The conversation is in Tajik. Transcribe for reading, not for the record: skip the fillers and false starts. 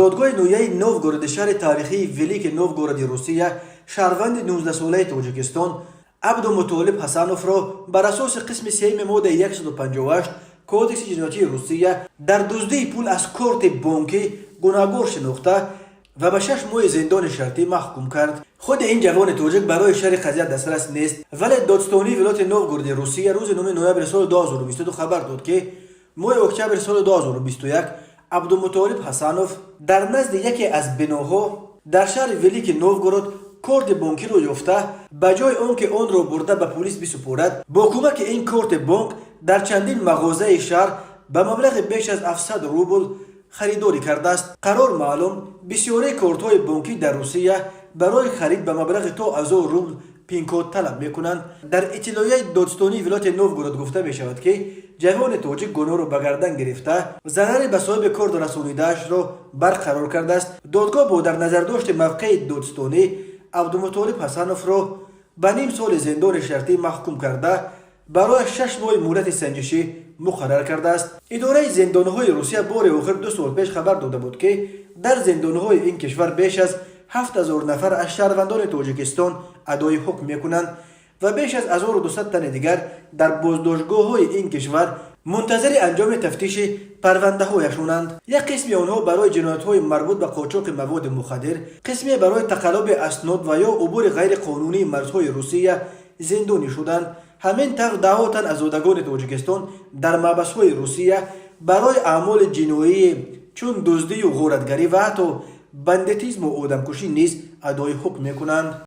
Додгоҳи ноҳияи Новгороди шаҳри таърихии Великий Новгороди Русия шаҳрванди 19-солаи Тоҷикистон Абдумутолиб Ҳасановро бар асоси қисми сеюми моддаи 158 Кодекси ҷиноятии Русия дар дуздии пул аз корти бонкӣ гунаҳгор шинохта ва ба 6 моҳи зиндони шартӣ маҳкум кард. Худи ин ҷавони тоҷик барои шарҳи қазия дастрас нест, вале додстонии вилояти Новгороди Русия рӯзи 9 ноябри соли 2022 хабар дод, ки моҳи октябри соли 2021 Абдумутолиб Ҳасанов дар назди яке аз биноҳо дар шаҳри Великий Новгород корти бонкиро ёфта, ба ҷои он ки онро бурда ба полис бисупорад, бо кӯмаки ин корти бонк дар чандин мағозаи шаҳр ба маблағи беш аз 700 рубл харидорӣ кардааст. Қарор маълум, бисёрии кортҳои бонкӣ дар Русия барои харид ба маблағи то 1000 рубл пин-код талаб мекунанд. Дар иттилоияи додстонии вилояти Новгород гуфта мешавад, ки ҷавони тоҷик гуноҳро ба гардан гирифта, зарари ба соҳиби корт расонидаашро барқарор кардааст. Додгоҳ бо дар назардошти мавқеи додстонӣ Абдумутолиб Ҳасановро ба ним соли зиндони шартӣ маҳкум карда, барои 6 моҳи муҳлати санҷишӣ муқаррар кардааст. Идораи зиндонҳои Русия бори охир 2 сол пеш хабар дода буд, ки дар зиндонҳои ин кишвар беш аз 7000 нафар аз шаҳрвандони Тоҷикистон адои ҳукм мекунанд ва беш аз 1200 тани дигар дар боздоштгоҳҳои ин кишвар мунтазири анҷоми тафтиши парвандаҳояшонанд. Як қисми онҳо барои ҷиноятҳои марбут ба қочоқи маводи мухаддир, қисме барои тақаллуби аснод ва ё убури ғайриқонунии марзҳои Русия зиндонӣ шуданд. Ҳамин тавр, даҳҳо тан аз зодагони Тоҷикистон дар маҳбасҳои Русия барои аъмоли ҷиноии чун дуздию ғоратгарӣ ва ҳатто бандитизму одамкушӣ низ адои ҳукм мекунанд.